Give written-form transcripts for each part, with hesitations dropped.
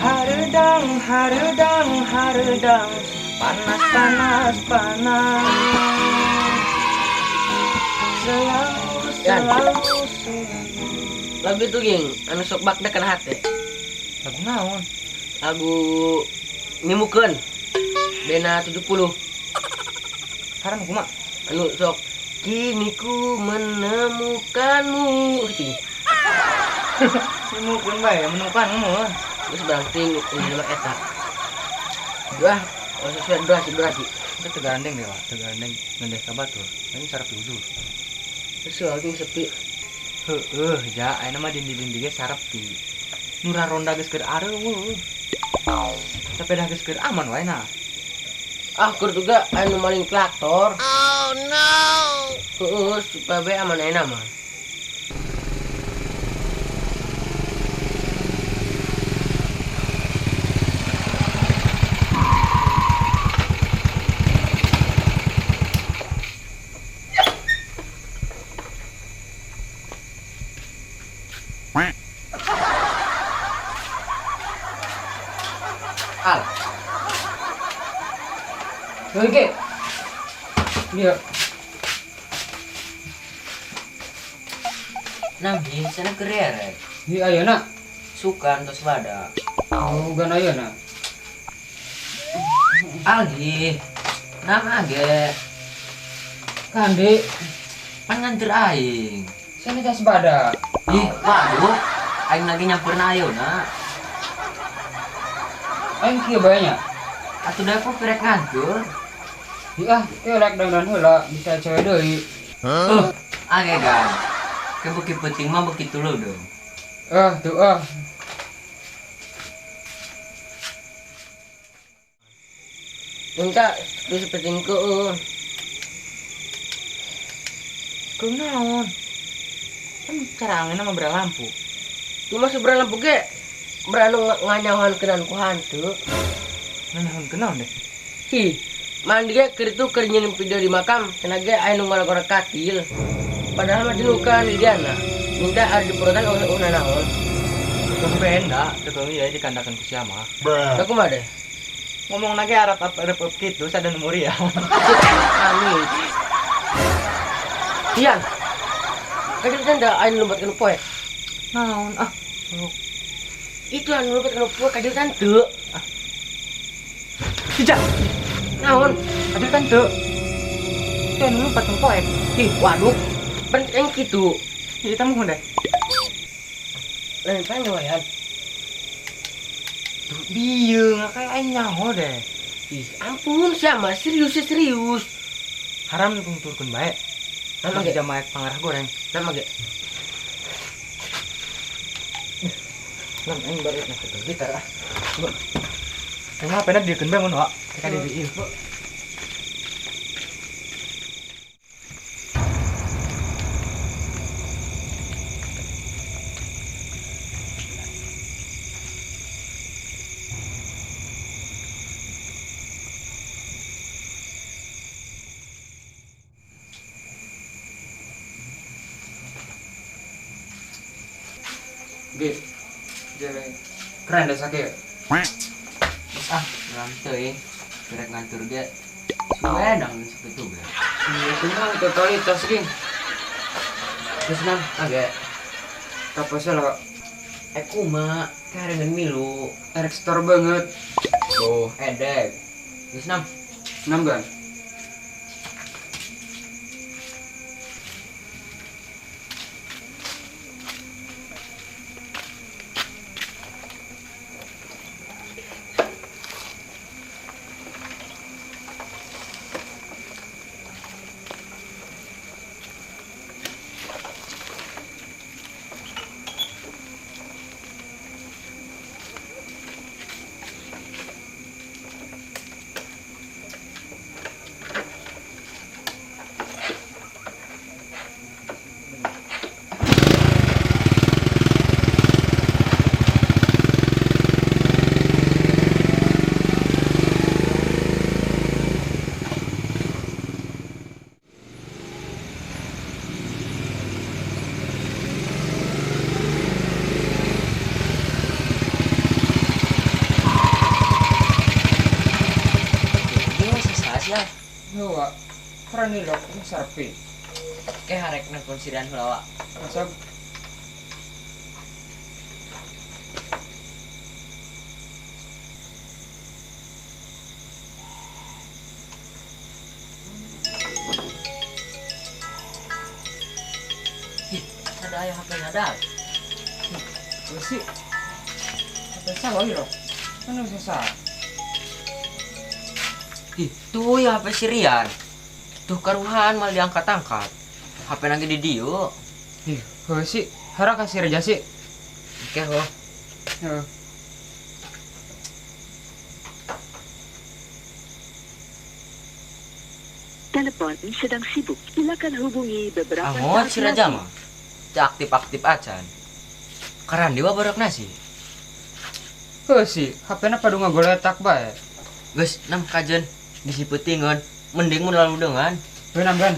Hareudang hareudang hareudang panas panas panas. Selalu selalu selalu. Lagu itu geng, anu sok bakda kana hate. Lagu naon? Lagu Nimukeun. Bena 70. Haran kumaha? Anu sok kini ku menemukanmu gitu. Nimukeun bae, menemukanmu. Terus barang ting ini mah eta. Wah, sesuai durasi durasi. Itu tegandeng deh, Pak. Tegandeng ngendeh ka batur. Ini sarap uzur. Terus lagi sepi. Heeh, ja ayeuna mah dindi-dindi ge sarepi. Nu raronda geus keur areuweuh. Sepeda geus keur aman wae nah. Ah, keur juga anu maling traktor. Oh no. Heeh, supaya bae aman ayeuna mah. Al. Oke. Iya. Nami sana kerere. Iya ayeuna. Sukan tos bada. Oh, gan ayeuna. Algi. Nama ge. Kandi. Pan nganter aing. Sana tas bada. Ih, waduh. Aing lagi nyampeurna ayeuna. Aing kieu bae nya. Atuh da aku pirek ngantur. Ih ah, kieu rek dandan heula bisa cewek deui. Heuh, age gan. Ke beuki penting mah beuki tuluy dong. Tuh ah. Minta geus penting keueuh. Kunaon? Kan cara angeunna mah bera lampu. Tuh mah sebera lampu ge. Beranu nganyawan kenan ku hantu. Nganyawan kenan deh. Hi, mandi ge keur itu keur nyeun video di makam, cenah ge aya nu ngorek-ngorek katil. Padahal mah dilukan di diana. Minta ada diperotan oleh una naon. Tukang benda, tukang ieu dikandakeun ku sia mah. Da kumaha deh? Ngomong na ge arap arap arap kitu sadan muri ya. Amin. Ian. Kadir tanda aya nu lompat kana poek. Naon ah. Itu anu lompat kana poek kadir tante. Ah. Tidak. Naon? Kadir tante. Itu anu lompat kana poek. Ih, waduh. Penting kitu. Ih, eta mah deh. Lain panyoyan. Duh, bieu ngakae aing nyaho deh. Ih, ampun siapa serius serius. Haram tungturkeun bae. Nama ge jamaah pangarah goreng. Nama ge. Nam aing bari na ke gitar ah. Aing mah pena diekeun bae mun wa. Ka di ieu. Ge. Keren deh sakit. Ah, dalam teuing. Gerek ngantur ge. Suwe dang sakitu ge. Itu mah totalitas geng. Terus nang age. Kapasnya lah. Kumaha karengan milu. Erek store banget. Oh, edek. Terus nang. Enam kan? Hewa. Keren ilok sarpi. Ke harek nelpon si Rian heula wa. Masuk. Ih, ada aya HP ngadal. Sih. HP salah ilok. Kan susah. Ih, tuh ya HP si Rian. Tuh karuhan mal diangkat-angkat. HP nanti di dieu. Ih, heuh sih. Hara kasih reja sih. Oke, ho. Heeh. Telepon sedang sibuk. Silakan hubungi beberapa Angot saat si Raja lagi. mah. Teu aktif-aktif acan. Karan dewa barok nasi. Heuh sih, HP-na padu ngagoletak bae. Geus nam kajen bisi peutingeun. Mending mun lalu dengan. Heuh nam gan.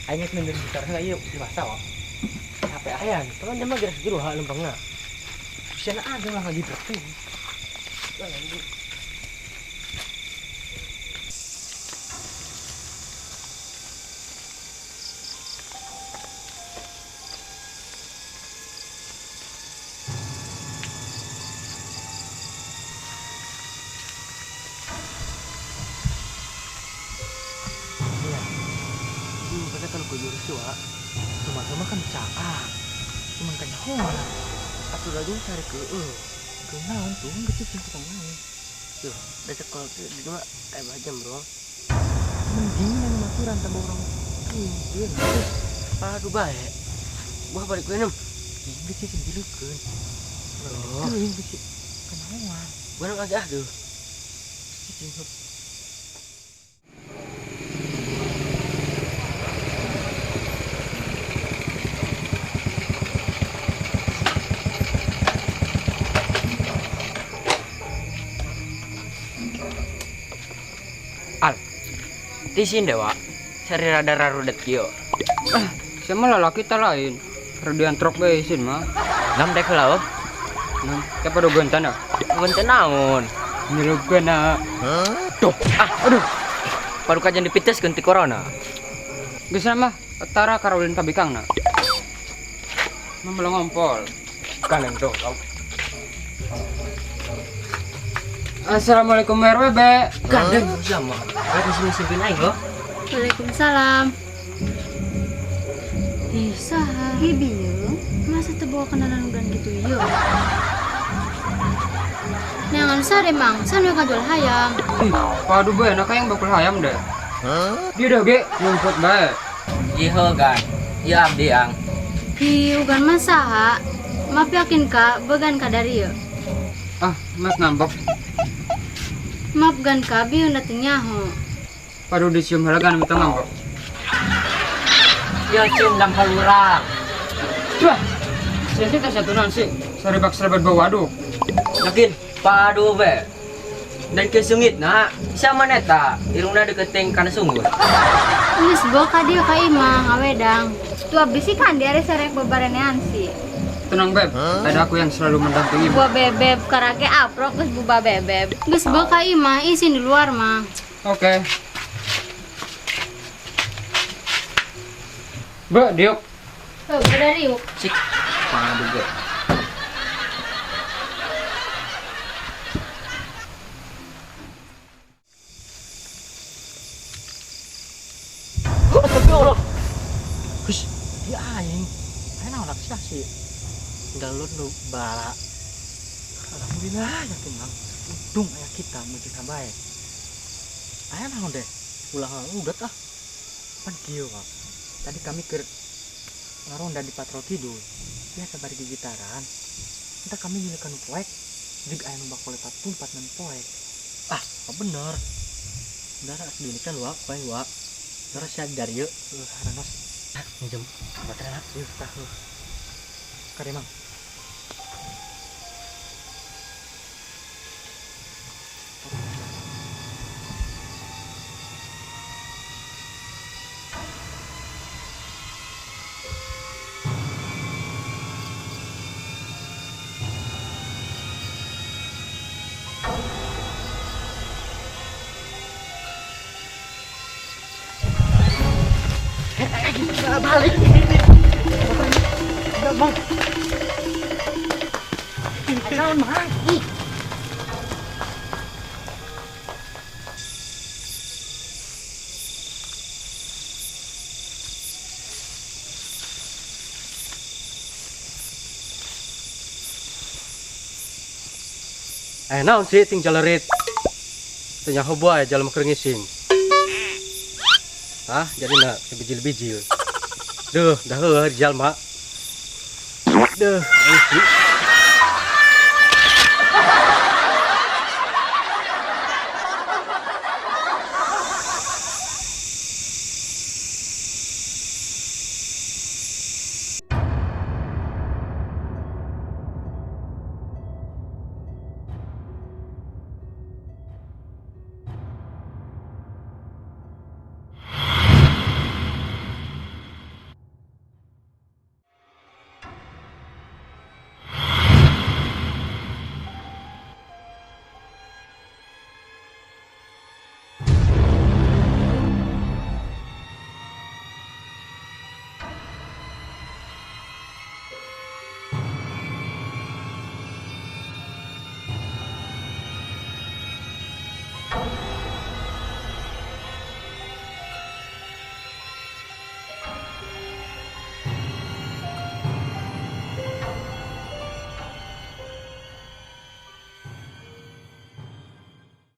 Aing geus minder gitar heula ieu di masa wa. HP aya. Teman dia mah geus jero ha lempangna. Bisa na ada lah ngagibrak tuh. Iya. Padahal kalau gue jurus wa, cuma kan cakap, cuman kan nyahoan. Atuh lagi cari ke naon tuh geus cicing tukang naon. Tuh, da sekolah tuh di dua jam bro. Mending nang maturan tambah orang ieu Aduh bae. Buah balik we nem. geus cicing dilukeun. Oh. Teuing geus kenaon. Gua agak ah tuh. Cicing hup. Al. Tisin dewa. Sari rada rarudet kieu. Ah, sama lalaki ta lain. Radian truk bae isin mah. Nam dek heula oh. Nam, teh padu gontan ah. Gontan naon? Nyelupkeun ah. Tuh, ah, aduh. Paru kajian dipites ganti corona. Geus mah, tara karolin ka bikangna. Mah belum ngompol. Kanan tuh. Assalamualaikum RWB. Gandeng sama. Rek musim-musimin aing loh. Waalaikumsalam. Ih, saha? Ih, bieu. Masa teu bawa kenalan udan gitu ieu? Neangan sare mang, san we kajual hayam. Ih, padu bae nak hayang bakul hayam deh. Dia dah ge ngumpet bae. Ieu gan. Ieu abdi ang. Ih, ugan mah saha? Maaf yakin ka, began ka dari ieu. Ah, mas ngambek. Maaf gan ka, bieu na teu nyaho. Padu dicium heula gan minta ngambek. Ieu cium dam halurang. Wah. Sia teh satunan sih. Saribak selebat bau waduk. Yakin padu be. Dan kesungit na, sama neta, irungna deketing kana sungguh. Geus bawa ka dieu ka imah ngawedang. Tuh abdi sih kan dia sarek bebarenean sih. Tenang beb, ada aku yang selalu mendampingi. Buah bebeb karake aprok geus buba bebeb. Geus bawa ka imah isin di luar mah. Oke. Be, diuk. Heuh, beda riuk. Sik, padu be. Astagfirullah. Hush, dia aing. Aing naon sia sih. Galon nu bala. Alhamdulillah yakin bang. Untung aya kita mujud bae. Aya naon deh? Ulah udat ah. Pan kieu, Wak. Tadi kami keur ngaronda di patrol kidul. Biasa bari gigitaran. Entah kami nyileukan nu poek, jeung aya nu bakal lepat tumpat nan poek. Ah, bener. Darah asli ini kan Wak, poe Wak. Darah siag dari yeuh. Haranos. Hah, minjem baterainya. Yeuh, tah heuh. Kade Mang. Balik. Bang. Naon, Mang? Ih. Naon sih ting jalerit? Teu nyaho bae jalma keur ngising. Hah, jadi na sebijil-bijil. Duh, dah heueuh jalma. Duh, aing sih.